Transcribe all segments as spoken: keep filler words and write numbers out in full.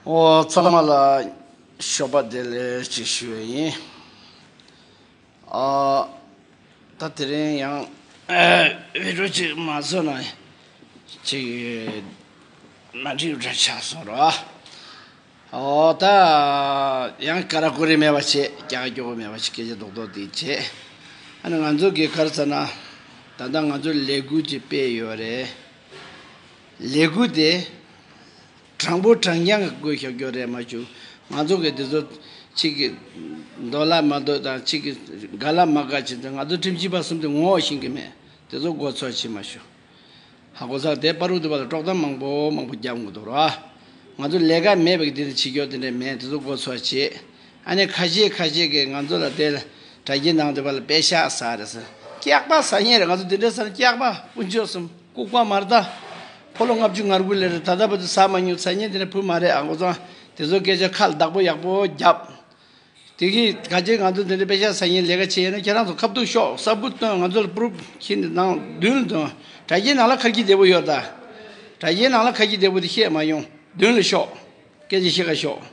ཨོ། ཚང་མ་ལ་ཞོགས་པ་བདེ་ལེགས་ཅིག་ཞུ་ཡ་ཡིན། ཨ། ད་དེ་རིང་ཡང་ཨ་བི་ཌི་ཡོ་ཅིག་མ་བཟོས་ན་ཅིག་མ་འགྲིག་འདྲ་ཆགས་སོང་ར། ཨོ། ད་ཡང་ཀ་ར་ཀོ་རི་མེད་པ་བྱས། ཀྱག་ཀྱོག་མེད་པ་བྱས། སྐད་ཆ་རྡོག་རྡོག་དེ་བྱས། ཨ་ནི་ང་ཚོ་གི་ག་རེ་ཟེར་ན། ད་ལྟ་ང་ཚོ་ལས་འགུལ་ཅིག་སྤེལ་ཡོད་རེད། ལས་འགུལ་དེ་དྲང་པོ་དྲང་རྐྱང་གི་སྒོ་ཕྱེ་རྒྱུ་རེད་མ་ཞུ། ང་ཚོ་གི་དེ་ཚོ་གཅིག་གི་འདོད་ལ་མ་འདོད་དང་། གཅིག་གི་དགའ་ལ་མ་དགའ་བྱེད་དུས། ང་ཚོ་ཁྲིམས་ཞིབ་པ་གསུམ་དེ་ངོ་ཤེས་ཀྱི་མེད། དེ་ཚོ་མགོ་ཚོས་བྱེད་མ་ཞུ། ཧ་གོ་སོང་། དེ་བར་དུ་བ་ལ་དཀྲོག་གཏམ་མང་པོ་མང་པོ་རྒྱབ་དགོས་འདུག་ར། ང་ཚོ་ལས་ཀ་མེད་པའི་དེ་འདྲ་བྱེད་རྒྱུ་དེ་འདྲ་མེད། དེ་ཚོ་མགོ་ཚོས་བྱེད། ཨ་ནི་ཁ་ཤས་ཁ་ཤས་ཀྱིས་ང་ཚོ་ལ་དེ་ལ་དྲ་རྒྱའི་ནང་དུ་བ་ལ་པེ་ཤག་ཟ་རེད་ཟེར། སྐྱག་པ་ཟ་མཁན་རེད། ང་ཚོ་དེ་འདྲ་ཟ་ན་སྐྱག་པ་དཀོན་མཆོག་གསུམ། ལྐུགས་པ་མ་རེད་ད། ཕོ་ལོ་ལྔ་བཅུ་ང་དགུ་ལས་རེད། ད་ལྟ་བར་དུ་ཟ་མ་མྱོང་། ཟ་མཁན་དེ་འདྲ་བུ་མ་རེད། ཨ། མགོ་བཟང་། དེ་ཚོ་སྐད་ཆ་ཁ་ལ་བདག་པོ་ཡག་པོ་རྒྱབ། དེ་གིས་ག་ཅི་ང་ཚོ་འདི་འདྲའི་པེ་ཤག་ཟ་མཁན་ལས་ཀ་བྱེད་ཡོད་ན། ཁྱེད་རང་ཚོ་ཁ་ཐུག་ཤོག། གསལ་པོ་སྟོན། ང་ཚོ་ལ་པུ་རུབ་ཁྱེར་ནས་ནང་མདུན་ལ་འདོན། དྲ་རྒྱའི་ནང་ལ་ཁ་སྐྱིད་བདེ་པོ་ཡོད་ད། དྲ་རྒྱའི་ནང་ལ་ཁ་སྐྱིད་བདེ་པོ་དེ་བཤད་མ་ཡོང་། མདུན་ལ་ཤོག། སྐད་ཆ་བཤད་ག་ཤོག།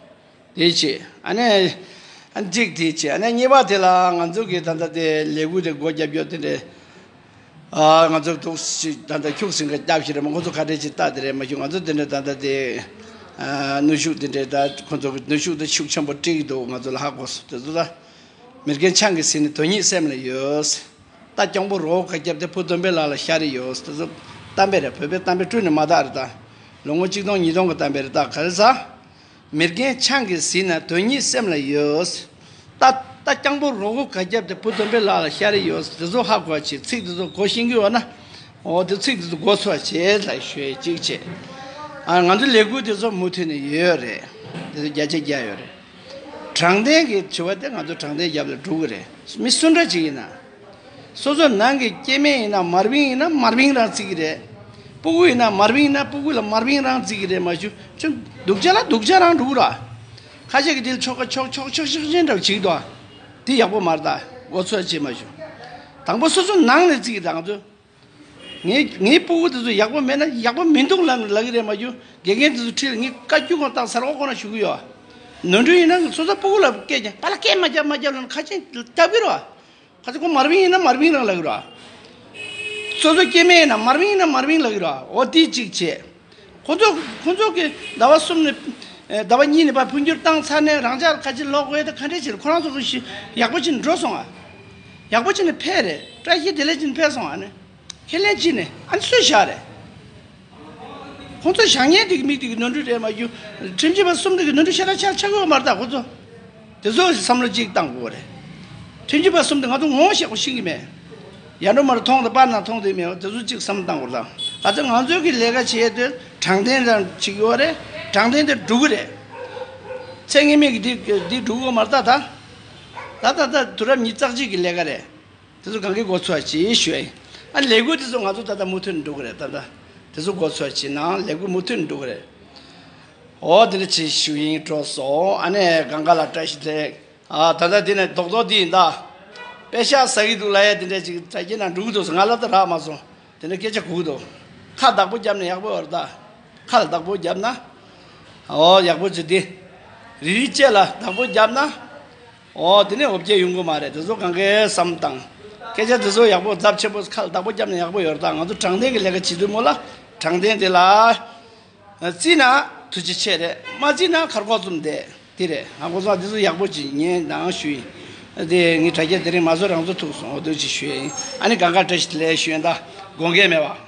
དེ་བྱེད། ཨ་ནི། ཨ། གཅིག་དེ་བྱེད། ཨ་ནི་གཉིས་པ་དེ་ལ་ང་ཚོ་གི་ད་ལྟ་དེ་ལས་འགུལ་དེ་སྒོ་རྒྱབ་རྒྱུ་དེ་འདྲ། ཨ། ང་ཚོ་འདུག་སེ་ད་ལྟ་ཁྱུག་ཟིང་ག་རྒྱབ་ཤི་རེད་མ། ཁོ་ཚོ་ག་འདྲས་ཅིག་ལྟ་དེ་རེད་མ་ཞུ། ང་ཚོ་དེ་འདྲ་ད་ལྟ་དེ། ཨ། ནུས་ཤུགས་དེ་འདྲས། ད་ཁོ་ཚོ་གི་ནུས་ཤུགས་དེ་ཤུགས་ཆེན་པོ་སྤྲད་ཀྱི་འདུག། ང་ཚོ་ལ་ཧ་གོ་སོང་། དེ་ཚོ་ད། མི་རྒན་ཆང་གིས་ཟིན་ནས་དོན་སྙིང་སེམས་ལ་ཡོད། རྟ་རྐྱང་པོ་རོ་ཁ་བརྒྱབ་སྟེ་བུ་སྟོན་པའི་ལག་ལ་ཤ་རེ་ཡོད། དེ་ཚོ་གཏམ་དཔེ་རེད། བོད་པའི་གཏམ་དཔེ་བསྐྲུན་ནས་མ་བཏགས་རེད་ད། ལོ་ངོ་གཅིག་སྟོང་ཉིས་སྟོང་གི་གཏམ་དཔེ་རེད་ད། ག་རེ་ཟ། མི་རྒན་ཆང་གིས་ཟིན་ན་དོན་སྙིང་སེམས་ལ་ཡོད། རྟ་རྟ་རྐྱང་པོ་རོ་ཁ་བརྒྱབ་སྟེ་བུ་སྟོན་པའི་ལག་ལ་ཤ་རེ་ཡོད། དེ་ཚོ་ཧ་གོ་བྱེད། ཚིག་དེ་ཚོ་གོ་ཤེས་ཀྱི་ཡོད་ན། འོ། དེ་ཚིག་དེ་ཚོ་མགོ་ཚོས་བྱེད་ལ་ཞུ་ཡ་གཅིག་བྱེད། ཨ། ང་ཚོ་ལས་འགུལ་དེ་ཚོ་མུ་མཐུད་ནས་ཡོད་རེད། དེ་ཚོ་བརྒྱ་ཆ་བརྒྱ་ཡོད་རེད། དྲང་བདེན་གྱི་དྲི་བ་དེ་ང་ཚོ་དྲང་བདེན་རྒྱབ་ལ་འགྲོ་གི་རེད། མི་སུ་འདྲ་ཅིག་ཡིན་ན། སོ་སོ་ནང་གི་སྐྱེ་དམན་ཡིན་ན། མར་བིང་ཡིན་ན་མར་བིང་རང་བརྩི་གི་རེད། སྤུ་གུ་ཡིན་ན། མར་བིང་ཡིན་ན་སྤུ་གུ་ལ་མར་བིང་རང་བརྩི་གི་རེད་མ་ཞུ། ཅུང་སྡུག་ཅག་ལ་སྡུག་ཅག་རང་འགྲོ་གི་ར། ཁ་ཤས་ཀྱིས་དེ་ལ་ཆོག་ཁ་ཆོག་ཆོག་ཆོག་ཆོག་ཅན་འདྲ་བོ་བྱེད་ཀྱི་འདུག། དེ་ཡག་པོ་མ་རེད་ད། མགོ་ཚོས་བྱེད་མ་ཞུ། དང་པོ་སོ་སོ་ནང་ནས་བརྩི་གི་རེད། ང་ཚོ། ངའི་ངའི་སྤུ་གུ་དེ་ཚོ་ཡག་པོ་མེད་ན་ཡག་པོ་མི་འདུག་ལབ་ལབ་ཀྱི་རེད་མ་ཞུ། དགེ་རྒན་དེ་ཚོ་ཁྲིད་ལ་ངས་བཀའ་བཀྱོན་ཁོ་བཏང་ས་རོགས་ཁོ་ན་ཞུ་གི་ཡོད། ནོར་འཁྲུལ་ཡིན་ན་སོ་སོ་སྤུ་གུ་ལ་སྐད་ཀྱང་པ་ལ་སྐད་མ་རྒྱབ་མ་རྒྱབ་ལབ་ན་ཁ་ཆེན་རྒྱབ་ཀྱི་རེད། ཁ་ཆེན་ཁོ་མར་བིང་ཡིན་ན་མར་བིང་རང་ལབ་ཀྱི་རེད། སོ་སོ་སྐྱེ་དམན་ཡིན་ན་མར་བིང་ཡིན་ན་མར་བིང་ལབ་ཀྱི་རེད། འོ། དེ་གཅིག་བྱས། ཁོ་ཚོ་ཁོ་ཚོ་གི་ཟླ་བ་གསུམ་ནས་ཟླ་བ་གཉིས་ནས་ཕར་འཕོ་འགྱུར་བཏང་ཚར་ནས་རང་ཅག་ཁ་ཆེ་ལོག་དགོས་ད་ག་འདྲས་བྱས། ཁོ་རང་ཚོ་གི་ཤི་ཡག་པོ་ཅིག་འགྲོ་སོང་ཨ། ཡག་པོ་ཅིག་ནས་ཕེབས་རེད། བཀྲ་ཤིས་བདེ་ལེགས་ཅིག་ནས་ཕེབས་སོང་ཨ་ནི། ཁས་ལེན་བྱས་ནས་ཨ་ནི་སུས་བཞག་རེད། ཁོང་ཚོ་བཞག་མཁན་དེ་གི་མི་དེ་གི་ནོར་འཁྲུལ་རེད་མ་རྒྱུ། ཁྲིམས་ཞིབ་པ་གསུམ་དེ་གི་ནོར་འཁྲུལ་ཞེ་དྲག་ཆགས་ཆགས་ཡོད་མ་རེད་ད་ཁོ་ཚོ། དེ་ཚོ་བསམ་བློ་གཅིག་བཏང་དགོས་རེད། ཁྲིམས་ཞིབ་པ་གསུམ་དེ་ང་ཚོ་ངོ་ཤེས་པོ་ཤེས་ཀྱི་མེད། ཡར་འགྲོ་མར་མཐོང་དང་པར་ན་མཐོང་དེ་མེད། དེ་ཚོ་གཅིག་བསམ་བློ་བཏང་དགོས་རེད་ད། ག་ཚོད་ང་ཚོའི་གི་ལས་ཀ་བྱེད་དུས་དྲང་བདེན་རང་བྱེད་ཀྱི་ཡོད་རེད། དྲང་བདེན་དེ་སྒྲུབ་ཀྱི་རེད། ཚེ་སྔོན་མའི་གི་དེ་དེ་སྒྲུབ་ཀྱི་ཡོད་མ་རེད་ད། ད་ད་ད་ད་དུས་རབས་ཉི་ཤུ་རྩ་གཅིག་གི་ལས་ཀ་རེད། དེ་ཚོ་གང་གི་མགོ་ཚོས་བྱེད་ཞུ་ཡ་ཡིན། ཨ་ནི་ལས་འགུལ་དེ་ཚོ་ང་ཚོ་ད་ལྟ་མུ་མཐུད་ནས་འགྲོ་གི་རེད། ད་ལྟ་དེ་ཚོ་མགོ་ཚོས་བྱེད་ནའང་ལས་འགུལ་མུ་མཐུད་ནས་འགྲོ་གི་རེད། འོ། དེ་འདྲ་བྱེད་ཞུ་ཡིན། སྤྲོ་སོང་། ཨ་ནི་གང་ག་ལ་བཀྲ་ཤིས་བདེ་ལེགས། ཨ། ད་ལྟ་འདི་ནས་རྡོག་རྡོག་འདི་ཡིན་ད། པེ་ཤག་ཟ་གི་འདུག་ལབ་ཡ་དེ་འདྲ་ཅིག་དྲ་རྒྱའི་ནང་འགྲོ་གི་འདུག་ཟེར། ང་ལ་ད་རག་མ་སོང་། དེ་འདྲ་སྐད་ཆ་གོ་གི་འདུག། ཁ་བདག་པོ་བརྒྱབ་ན་ཡག་པོ་ཡོད་རེད་ད། ཁ་ལ་བདག་པོ་བརྒྱབ་ན། འོ། ཡག་པོ་བྱེད་དེ། རི་རི་བཅས་ལ་བདག་པོ་བརྒྱབ་ན། འོ། དེ་ནས་འོ་བརྒྱལ་ཡོང་གི་མ་རེད། དེ་ཚོ་གང་གའི་བསམ་བཏང་། སྐད་ཆ་དེ་ཚོ་ཡག་པོ་ཚབས་ཆེ་པོ་ཁ་ལ་བདག་པོ་བརྒྱབ་ན་ཡག་པོ་ཡོད་རེད་ད། ང་ཚོ་དྲང་བདེན་གྱི་ལས་ཀ་བྱེད་དུས་མོ་ལ་དྲང་བདེན་དེ་ལ་བརྩིས་ན་ཐུགས་རྗེ་ཆེ་རེད། མ་བརྩིས་ན་ཁར་ཁོག་བཙུམ་བསྡད་དེ་རེད། ང་ཁོ་ཚོ་དེ་ཚོ་ཡག་པོ་ཅིག་ཉན་དང་ཞུ་ཡིན། དེ་ངའི་དྲ་རྒྱ་དེ་རིང་མ་བཟོ་རང་བཟོ་ཐུག་སོང་། འོ་དེ་ཅིག་ཞུ་ཡ་ཡིན། ཨ་ནི་གང་ག་བཀྲ་ཤིས་བདེ་ལེགས་ཞུ་ཡིན་ད། དགོངས་འགལ་མེད་པ།